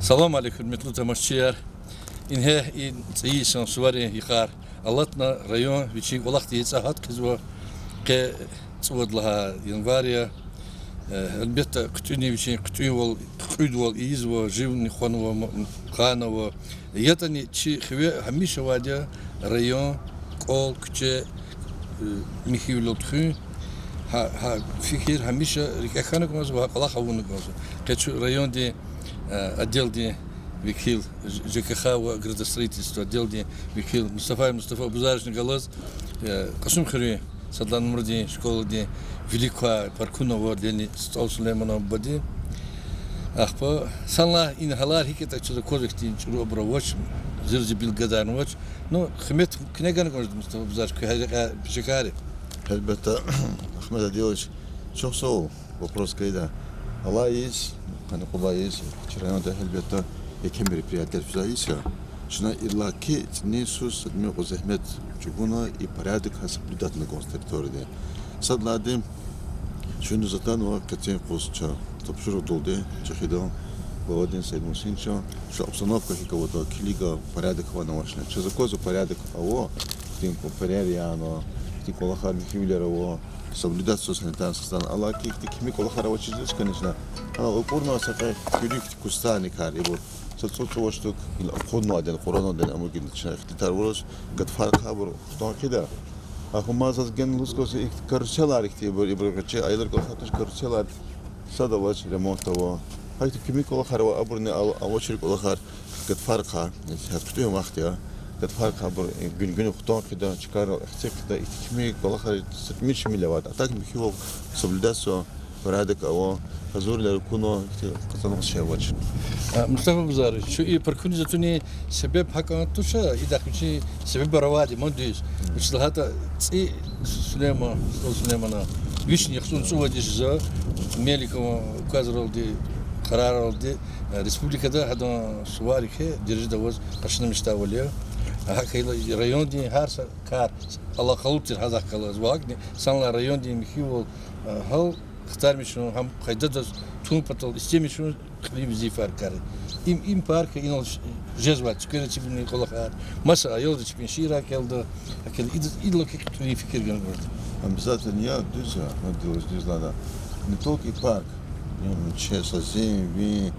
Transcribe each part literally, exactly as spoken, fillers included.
Салам алейкум, гьуьрметлу тамашачияр. Ингье и цӀийи йисан суварин йикъар алатна, район вичин кӀвалахдин цӀа гьат хъийизва. Къе цӀувад лагьай январь я. Э, гьелбетда, хъуьтӀуьнни вичин хъуьтӀуьнвал, кьуьдвал ийизва, живни хванва, м-, ханва. ЯтӀани чи хиве гьамиша авайди я район, кӀвал, куьче, э, михьивилелди хуьн. Гьа, гьа фикир гьамиша рикӀе хьана кӀанзава, гьа кӀвалах авуна кӀанзава. Къе чун райондин, э, отделдин векил, Ж-, ЖКХ ва градостроительство отделдин векил Мустафаев Мустафа Абузаровични галаз, э, Кьасумхуьруьн сад лагьай нумрадин школадин вилик квай Паркунова Лени, СтӀал Сулейманан бубади. Ахпа санлай и гьалар гьикӀ ятӀа чаз аквазва, ихьтин чӀуру абур авач, зирзибил гадарнавач. Ну, къимет куьне гана кӀанзава, Мустафа Абузарович, куь гьа рекьяй пешекарри. Гьелбетда, Агьмед Адилович, чухсагъул, вопрос кайда. Алай йис, къанни кьуд лагьай йис, чи районда гьелбетда еке мероприятияр физвай йис я. Чна иллаки цӀинин йисуз садни кьван зегьмет чӀугуна и порядок гьа соблюдатьна кӀанзава территорияда. Сад лагьайди, чуьнуьз атанва къенин юкъуз ча тапшуругъдалди, чӀехидан главадин Саид Мусинчан, ша обстановка гьикӀ аватӀа, килига порядок авани авачни. Чаз аквазва порядок ава, ихьтин перерва яна, ихьтин кӀвалахар, михьивилер ава, соблюдатьзава санитарный состояние. Алай ки ихьтин кими кӀвалахар авачиз, конечно, гьанал акӀурна са кьве куьруь ихьтин кустарникар, ибур са цӀуд-цӀувад штук, гила акъуднавайди я, акъуднавайди я, амукьна чна ихтилатар авурбуруз, гатфарихъ абур хтун хъийида. Ахпа мад заз гена лугьуз кӀанзава, ихьтин каруселар ихьтин ибур, ибур гъвечӀи аялар кӀвалахар туш каруселар, сад авач, ремонт ава. Гьахьтин кими кӀвалахар ава, абурни ал-, авачир кӀвалахар, гатфарихъ, гьа хтун вахт я, гатфарихъ абур, э, гуьнгуьна хтун хъийида, чкайрал эцигда, ихьтин кими кӀвалахар са тӀимил-чимил авайди. А так михьивал соблюдатьзава, порядок ава, гьазурвилер акунва, ихьтин къазанмаз шей авач. А, Мустафа Абузарович, чун и паркуниз атунин себеб гьакӀан туш, идахъ вичин себебар авайди я, ман дуьз. Вучиз лагьайтӀа цӀи Сулейман, СтӀал Сулеймана, вични яхцӀурни цӀувад йис жезва, Меликован указралди, къарарралди, э, республикада гьадан суварик держида аваз къачуна мечтавал я. ГьакӀ хьайила райондин гьар са кар алакъалу тир гьадахъ галаз. Ва гьакӀни санлай райондин михьивал, э, гьал хтармишун, гьам къайдадиз тун патал истемишун кьилин везифайрикай. Им, им парк я, инал ж-, жезвай цуькверин чпин кӀвалахар. Маса аялриз чпин шиирар кӀелда, гьакӀ хьайила идаз иллаки кьилин фикир гана кӀанда. Обязательно я, дуьз я, Агьмед Адилович, дуьз лагьана. Не только и парк. Им чи са зин, вин,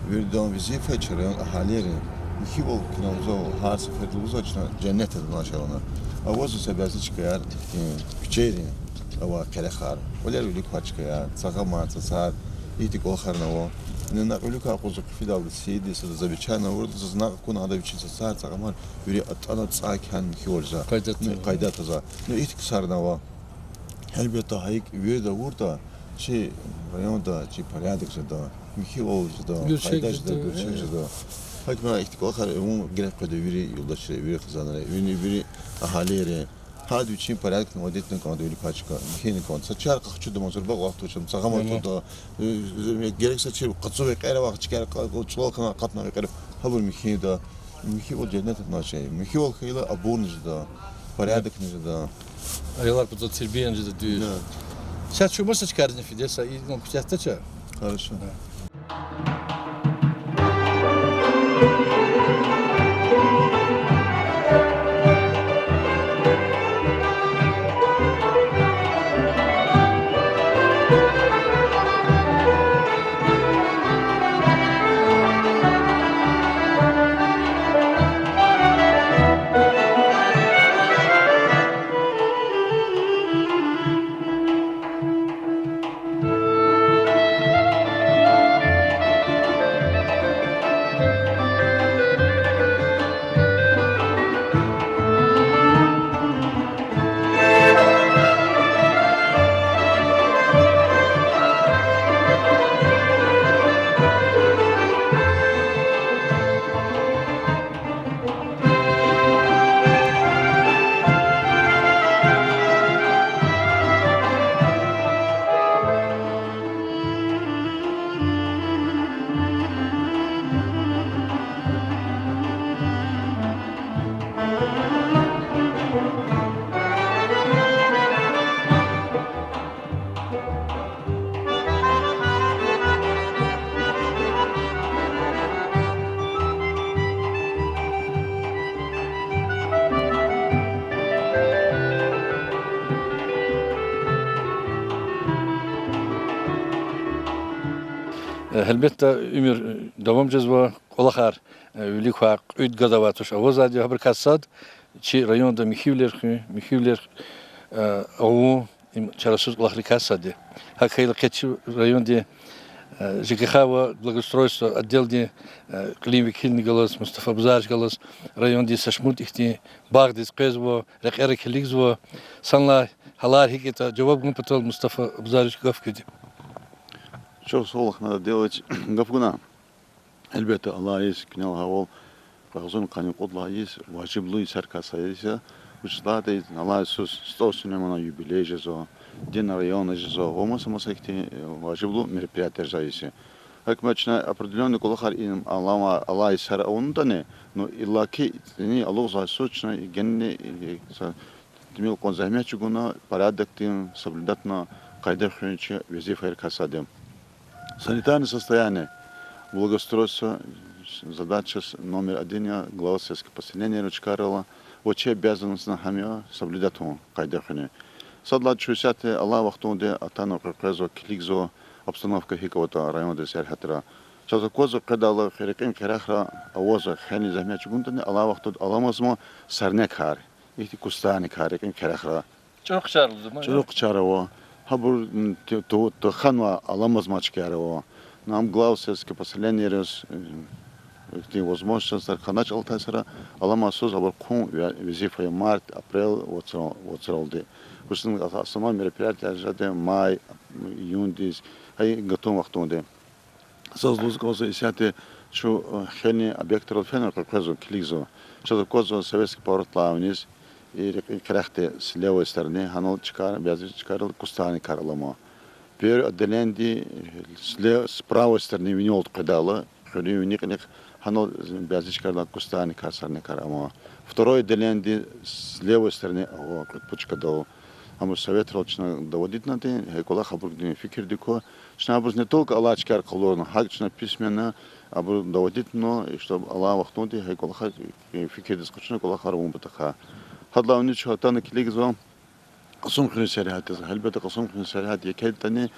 виридан везифа я чи район агьалийрин. Михьивал кьиле лугьузва, гьар сеферда лугьузва чна, женнет лагьана. Авазва са бязи чкаяр, ихьтин куьчейрин авай къерехар. КӀвалер вилик квай чкаяр, цӀагъамар, цацар, ихьтин кӀвалахарни ава. Ина накь виликай акъудзава хъфидалди сиди, сада за вичи авуртӀа, заз накь акуна ада вичин цацар, цӀагъамар, вири атӀана цӀай кхьин михьивал жезва. Къайдада. Ну, къайдада за. Ну, ихьтин ксарни ава. Гьелбетда, гьа икӀ вирида авуртӀа, чи районда чи порядок жеда, михьивал жеда, къайда жеда, гуьрчег жеда. Гьакӏ ма ихьтин кӏвалахар авун герек къведа вири юлдашри, вири хизанри, вири, вири агьалийри. Гьада вичин порядок наводитьна кӏанда, вилик квай чка михьина кӏанда. Са чар къахчуда ман, зурба кӏвалах тушам, цӏагъама тута. Герек са чи къацу векьер авай, чкаяр кьа-, чӏулав хьана акъатна векьер, гьабур михьида. Михьивал женнет атаначи. Михьивал хьайила абурни жеда, порядокни жеда. Аялар патал тербияни жеда дуьз. Са чун маса чкайризни фида, са инал куьтягьдача. Хорошо. Гьелбетда, уьмуьр давам жезва, кӀвалахар вилик квай кьуьд-гад авай туш авазвайди я, гьабурукай сад чи районда михьивилер хуьн, михьивилер авун, им чарасуз кӀвалахрикай сад я. ГьакӀ хьайила къе чи районди ЖКХ ва благоустройство отделдин кьилин векилни галаз, Мустафа Абузарович галаз, райондин са шумуд ихьтин багъдиз къвезва, рекьера килигзава, санлай гьалар гьикӀ ятӀа жаваб гун патал Мустафа Абузарович гаф куди. Чухсагъул, Ахмед Адилович, гаф гана. Гьелбетда, алай йис, куьне лагьайвал, кьве агъзурни къанни кьуд лагьай йис важиблу йисарикай са йис я, вучиз лагьайтӀа алай йисуз сто сунемана юбилей жезва, День района жезва ва маса-маса ихьтин важиблу мероприятияр жезвай йис я. Гьакӏ хьайила чна определённый кӏвалахар им алама, алай йисара авунатӏани, ну, иллаки ини алукьзавай йисуз чна генани са тӏимил кьван зегьмет чӏугуна, порядокдин соблюдатьна, къайда хуьн чи везифайрикай сад я. Санитарный состояние, благоустройство, задача номер один я глава сельских поселенийрин чкайрал, ва чи обязанностьни гьам я соблюдать авун къайда хуьни. Сад лагьайди, чун исятда алай вахтунда атана къекъвезва, килигзава обстановка гьикӏ аватӏа райондин сергьятра. Чаз аквазва къведайла рекьин къерехра авазва, хьайила зегьмет чӏугунатӏани, алай вахтунда аламазма сорнякар, ихьтин кустарникар рекьин къерехра. Чӏуру хъчар ава. Гьабур, м, т-, т-, тухванвай аламазмай чкаяр ава. Ну, ам главы сельских поселенийриз, э, ихьтин возможностьар хьанач алатай йисара, аламаз йисуз абур хъун ве-, везифа я март, апрель вацра-, вацралди. Гьуьсин основной мероприятияр жеда май, июндиз, гьа и гатун вахтунда. Заз лугьуз кӏанзава, исятда чун, э, хьайила объектрал фена къекъвезва, килигзава. Чаз аквазва Советский поворот лагьай виниз, и рекьин къерехда с левой стороны, гьанал чкаяр, бязи чкайрал кустарникар алама. Первое отделениеди, э, с ле-, с правой стороны винел къведайла, хуьруьн вини кьилихъ, гьанал бязи чкайрал кустарникар, сорнякар ама. Второе отделениеди с левой стороны ава, кьуд пуд чкадал. Гьам Советрал чна доводитьнатӏа, гьа и кӏвалах абурдин фикирдик ква, чна абуруз не только алай чкаяр къалурна, гьакӏ чна письменно абур доводитьна, и чтоб алай вахтунда гьа и кӏвалахар, э, фикирдиз къачуна кӏвалахар авун патахъай. Гьадалай виниз чун атана килигзава Кьасумхуьруьн сергьятдиз. Гьелбетда, Кьасумхуьруьн сергьят еке ятӏани,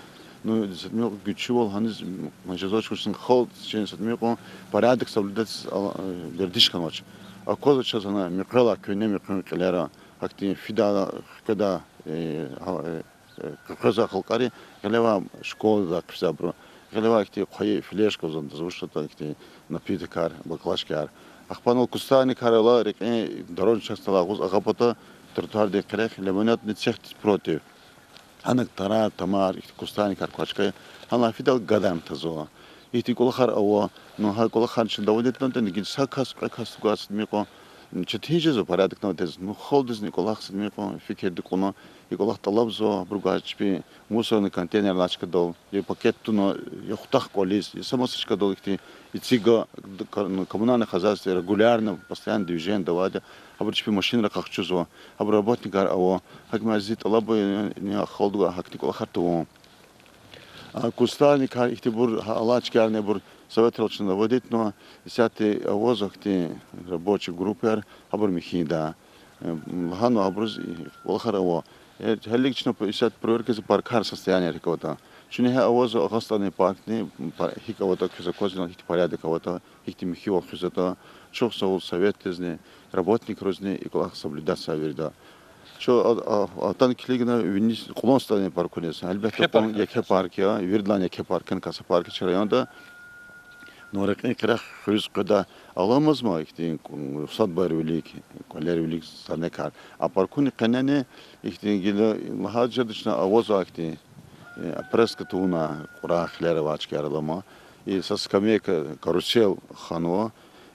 ну, са тӏимил гуьчвал гьаниз, м, жезвач, вучиз халкь чи са тӏимил кьван порядок соблюдать, а, э, вердиш хьанвач. Аквазва чаз гьана муькъвелай куьне муькъуьн кьилера, гьахьтин фидай, хкведай, э, гьа, э, э, къекъвезвай халкьари, гъилевай школадай хъфизвайбуру, гъилевай ихьтин хъвайи флешка, зун дазуш ятӏа, ихьтин напиткар, баклажкаяр. Ахпа анал кустарникар ала, рекьин дорожный частьдал агъуз агъа пата, тротуардин къерех, лимонадный цехдиз против. Гьана тарар, тамар, ихьтин кустарникар квачка, гьана фидал гадарна тазва. Ихьтин кӏвалахар ава, ну, гьа кӏвалахар чна доводитьнатӏани, гила са кас, кьве кас гваз са тӏимил кьван четин жезва порядок наводитьиз, ну, халкьдизни кӏвалах са тӏимил кьван фикирдик кьуна, и кӏвалах тӏалабзава, абуру гваз чпи мусорный контейнер алай чкадал, я пакет туна, я хутах кӏвализ, я са маса чкадал ихьтин, эцигна, коммунальное хозяйство регулярно, постоянно движениеда авайди, абуру чпи машинра къахчузва, абуру работникар ава, гьакӏ хьайила зи тӏалаба я, халкьдивай гьахьтин кӏвалахар тавун. А кустарникар ихьтинбур, гьа алай чкаярни абур Советрал чна доводитьнава, исятда авазва ихьтин рабочий группаяр, гьабур михьида. Э, лагьанва гьабуруз, э, кӏвалахар ава. Э, гьелелиг чна п-, исятда проверка ийизва паркар состояние гьикӏ аватӏа. Чуьне гьа авазва Агъастӏарни паркни, пар-, гьикӏ аватӏа, квез аквазва, гьихьтин порядок аватӏа, гьихьтин михьивал хуьзватӏа. Чухсагъул советдизни, работникризни и кӏвалах соблюдатьзавай вирида. Чун а-, а-, атана килигна виниз, кьулан стадани паркуниз. Гьелбетда, кьулан еке парк я, виридалай еке парк я, каса парк я чи районда. Ну, рекьин къерех хуьруьз къведай аламазма, ихьтин, садбайрин вилик, кӏвалерин вилик, сорнякар. А паркунин къенени ихьтин гила лагьай жеда чна авазва ихьтин, э, опрыскка тавуна кьурай хилер авай чкаяр алама. И са скамейка, карусель ханва.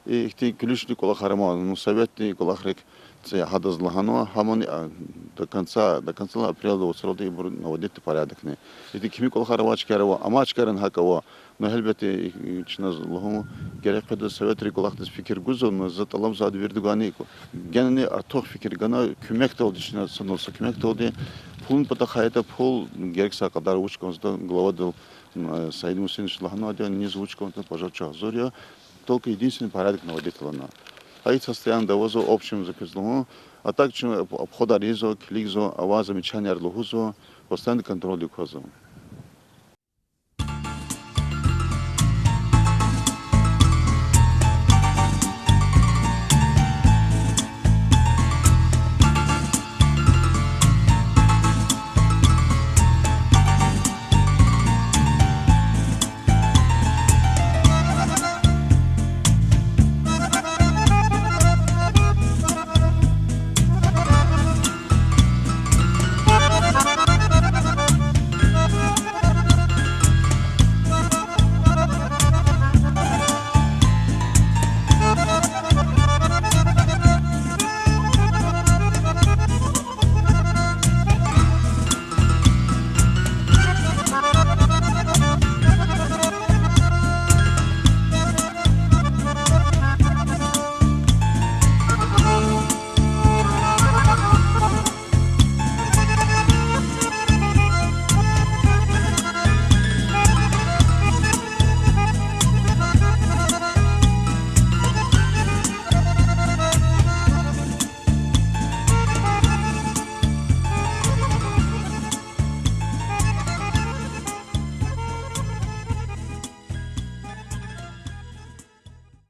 И ихьтин куьлуьшни кӏвалахар ама, ну, советдин кӏвалахрик цӏи гьадаз лагьанва, гьамани, а, до конца, до конца апреля вацралди ибур наводитьда порядокни. Ихьтин кими кӏвалахар авай чкаяр ава, амай чкаярни гьакӏ ава. Ну, гьелбетда, и, и, чна лугьун герек къведа, советрин кӏвалахдиз фикир гузва, ну, за тӏалабзавайди виридагайни, генани артух фикир гана, куьмекдалди чна, санал са куьмекдалди, пулунин патахъай ятӏа, пул герекзавай кьадар вуч кӏанзаватӏа, главадал, м, Саид Мусинович лагьанвайди я, низ вуч кӏанзаватӏа, пожалуйста, чун гьазур я, только единственный порядок наводить авуна. Гьа и состояниеда авазва, общем, за квез лугьун. А так чун об-, обходар ийизва, килигзава, авай замечанияр лугьузва, постоянный контрольдик квазва.